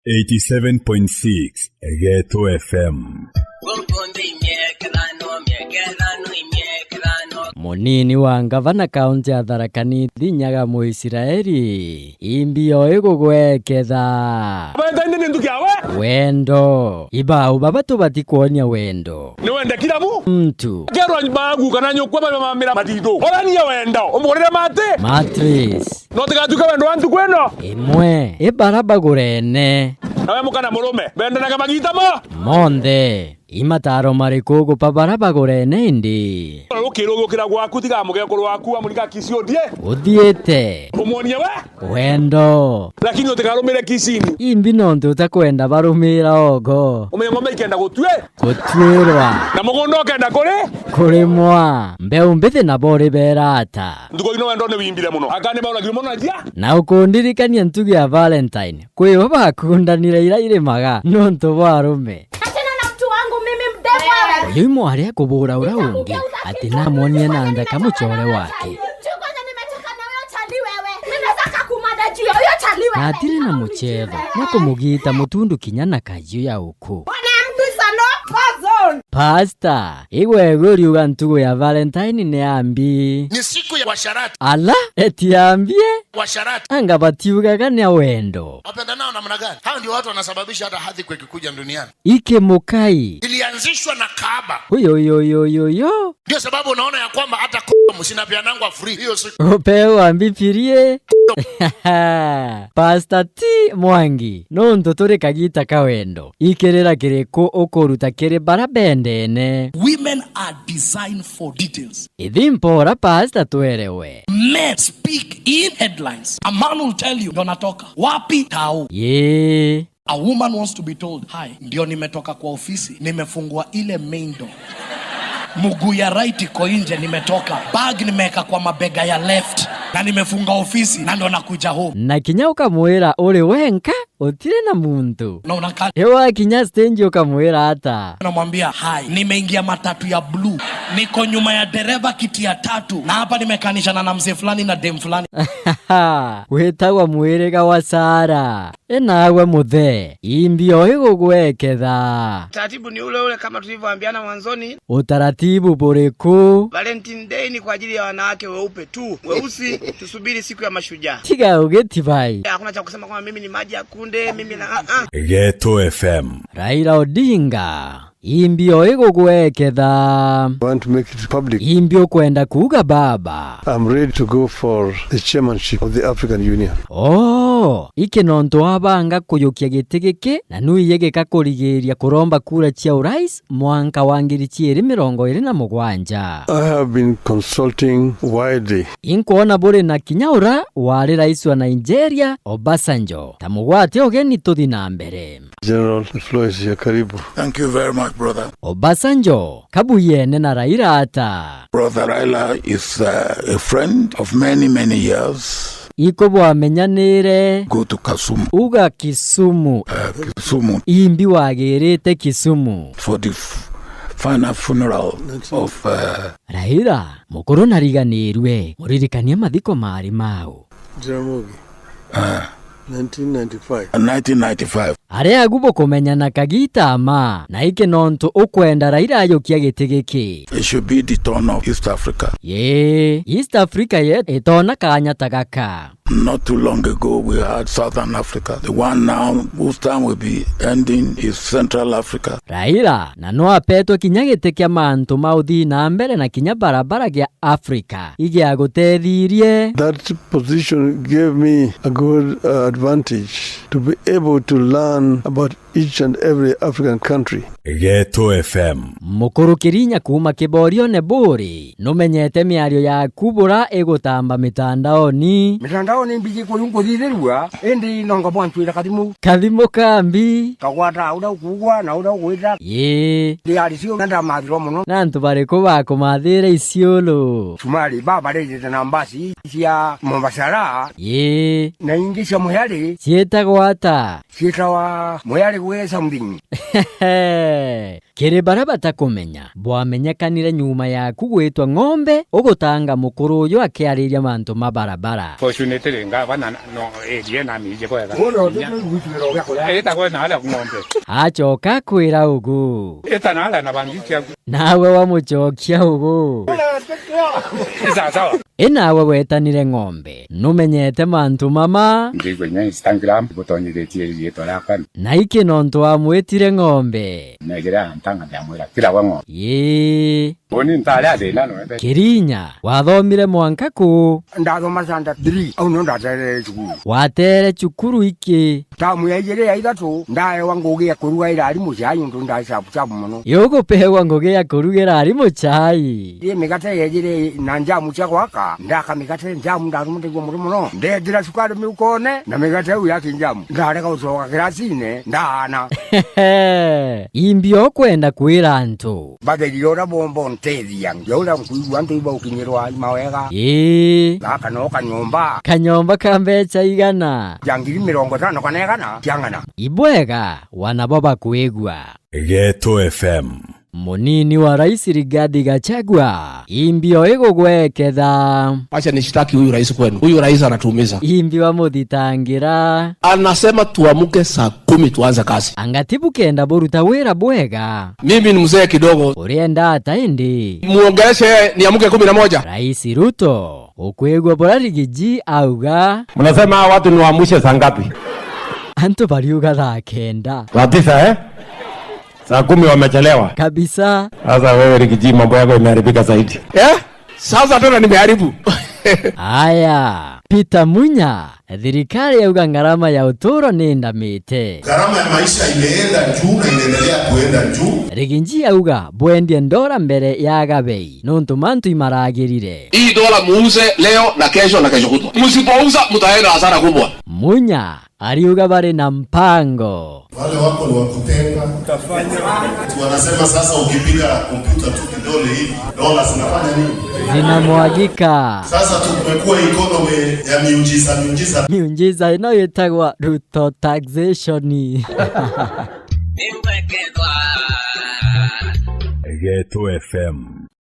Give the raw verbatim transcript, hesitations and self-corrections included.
Eighty-seven point six Geto F M. Munini wa ngavana kaunti ya Tharaka Nithi Nyaga Muisiraeli, imbi o igugweketha. Valentine ni ntuku yawe. Wendo. Ibau baba tubati kwonia wendo. Ni wende kila mu. Mtu. Kerwa bagu kana nyukwa baba mamira matithu. Orania wendo. Umugurire mati. Mattress. No tigatuke wendo wa ntuku ino. Imwe. Ibara bagurene. Nawe muka na murume. Bendanaga magita mo. Monthe. I mataaro mariku ugupa bara bagurene indi? Ukirugukira gwaku, tiga mugekuru waku amurika kisi uthie. Uthiite. Umwonie we. Wendo. Lakini utikarumire kisini. Imbi nontu utakwenda barumira ogo. Umenye ng'ombe ikenda gutue. Gutwirwa. Na mugunda ukenda kuri. Kurimwa. Mbeu mbithi nabo uribera ata? Ntuku ino wendo ni wimbire muno. Akani bauragire muno na njia. Na ukundirikania ntugu ya Valentine. Kwi bo bakundanire ira irimaga nontu bwa arume. Achana na mtu wangu mimi, mdemu. Uyu imwe aria akubura ura ungi ati namwonie na nthaka mucore wake. Kwanza nimechoka na huyo chali wewe. Mimi nataka kumada juu ya huyo chali wewe. Na atiri na muchetho, na kumugiita mutundu kinya na kajiu ya uku. Bwana mtu sana, pardon. Pastor, igwe uriuga ntugu ya Valentine ni ambi? Ni siku ya washarati. Ala, eti ambie? Washarati. Anga batiugaga ni a wendo. Wapendanao namna gani? Hao ndio watu wanasababisha hata earthquake kuja duniani. Iki mukai. Ilianzishwa na kahaba. Uyo, uyo, uyo, uyo, uyo. Ndio sababu unaona ya kwamba hata condoms zinapeanangwa free hiyo siku. Upeo wa Bibilia. Pastor T Mwangi, nontu turi kagiita ka wendo, ikirira kiriku ukuruta kiri bara bendene? Women are designed for details. Ithi mpora pastor twerewe. Men speak in headlines. A man will tell you, "Ndo natoka." Wapi? Tao. Yee. A woman wants to be told, "Hi, ndio nimetoka kwa ofisi, nimefungua ile main door. Mguu ya right iko nje, nimetoka. Bag nimeweka kwa mabega ya left, na nimefunga ofisi, na ndo nakuja home." Na kinya ukamwira uri wenka, utiri na muntu. Na unakaa. Ewa kinya stage ukamwira ata? Namwambia, "Hi, nimeingia matatu ya blue. Niko nyuma ya dereva kiti ya tatu. Na hapa nimekanishana na mzee fulani na dem fulani." Witagwa mwiriga wa Sara. Enagwe muthe, imbi o igugweketha. Taratibu ni ule ule kama tulivyoambiana mwanzoni. Utaratibu buriku? Valentine Day ni kwa ajili ya wanawake weupe tu, weusi, tusubiri siku ya mashujaa. Tiga ugitibai. Hakuna cha kusema kwamba mimi ni maji ya kunde, mimi na, ah, ah. Geto F M. Raila Odinga. Imbi o igugweketha. I want to make it public. Imbi ukwenda kuuga baba? I'm ready to go for the chairmanship of the African Union. Oh, iki nontu wabanga kuyukia giti giki, na nuiye gika kurigiria kuromba kura cia urais mwanka wa ngiri ciiri mirongo iri na mugwanja. I have been consulting widely. Inkwona buri na kinya ura wari rais wa Nigeria, Obasanjo. Ta mugwate ugeni tuthi na mbere. General, the floor is here. Karibu. Thank you very much, brother. Obasanjo, kabuyene na Raila ata? Brother Raila is, uh, a friend of many, many years. Iko bwamenyanire? Go to Kasumu. Uga Kisumu. Uh, Kisumu. Imbi wagirite Kisumu? For the f-, final funeral of, uh, Raila, mukuru nariganirue, muririkanie mathiko mari mau. Jaramogi. Ah. Nineteen ninety-five. Nineteen ninety-five. Aria agu bukumenyana kagiita ma, na iki nontu ukwenda Raila ajukia giti giki. It should be the turn of East Africa. Yee, East Africa ye itona kanya ta gaka. Not too long ago, we had Southern Africa. The one now whose time will be ending is Central Africa. Raila, na no apetwe kinya giti kia mantu ma uthii na mbere na kinya barabara gia Africa igiagutethirie. That position gave me a good, uh, advantage to be able to learn about each and every African country. Geto F M. Mukuru Kirinya kuuma Kiborione Buri, numenyete miario yaku bura igutamba mitandaoni. Mitandaoni mbiji kuyu nkuthithirua, indi no ngabwa ntwira kathimu. Kathimu kambi. Kagwata uria ukugwa na uria ugwita. Yee. Ndiari cio na ndamathirwa muno. Na antu bariku bakumathire iciulu? Cumari, baba barijite na mbasi cia Mombasa ra. Yee. Na ingi cia Muyari. Ciitagwa ata? Ciitawa Muyari gwi something. Kiri baria batakumenya, bwamenyekanire nyuma yaku gwitwa ng'ombe, ugutanga mukuru uyu akiariria mantu ma barabara. Fortunately, ngavana no area na miji kwega. Ita kwena ala ng'ombe. Acoka akwira ugu. Ita na ala na bangi ciaku. Nawe wamucokia ugu. Sawa sawa. I nawe wetanire ng'ombe, numenyete mantu mama? Ndigwe nya Instagram, butonyithitie riitwa riakwa. Na iki nontu wamwitire ng'ombe. Negere antanga ndamwira, "Kira we ng'ombe." Ii. Uni ntari a thina no ebe. Kirinya, wathomire mwanka ku? Ndathoma standard three, au nio ndaterere cukuru. Watere cukuru iki? Tamu ya ijiri ya ithatu, ndaewa ngugi ya kurugaira arimu chai, untu ndai chabu chabu mono. Yugupewa ngugi ya kurugira arimu chai? Ii migate ya ijiri na njamu cia gwaka, ndaka migate njamu, ndaruma ndaigua muru mono. Ndethira cukari miukone, na migate iu ya kinjamu. Ndarega gucoka kirasine, ndaana. Imbi ukwenda kwira antu? Batheria uria bomba untethia, ngia uria nkwigua antu ibaukinyirwa i mawega. Ii. Gaka no kanyomba. Kanyomba ka mbecha igana? Ja ngiri mirongo itano kana igana cia ng'ana. Ibwega, wana bo bakwigua. Geto F M. Munini wa Rais Rigathi Gachagua, imbi o igugweketha. Acha nishtaki huyu rais kwenu. Huyu rais anatuumiza. Imbi wamuthitangira. Anasema tuamke saa kumi tuanze kazi. Anga ti bukenda buruta wira bwega? Mimi ni mzee kidogo. Urienda ata indi? Muongeleshe niamke kumi na moja. Rais Ruto, ukwigua buria Rigiji auga? Mnasema hawa watu niwaamshe saa ngapi? Antu bariuga thaa kenda. Saa tisa, eh? Saa kumi wamechelewa. Kabisa. Sasa wewe Rigiji, mambo yako imeharibika zaidi. Eh? Sasa tena nimeharibu. Aya, Peter Munya, thirikari yauga ngarama ya uturo ni ndamite. Gharama ya maisha imeenda juu na inaendelea kuenda juu. Rigiji auga bwendie ndora mbere ya gabei, nontu mantu imaragirire. Hii dola muuze leo na kesho na kesho kutwa. Msipouza, mtaenda hasara kubwa. Munya ariuga bari na mpango. Wale wako ni wa kutenga. Wanasema sasa ukipiga kompyuta tu kidole hivi, dola zinafanya nini? Zinamwagika. Sasa tumekuwa economy ya miujiza, miujiza. Miujiza ino yitagwa Ruto taxation. Geto F M.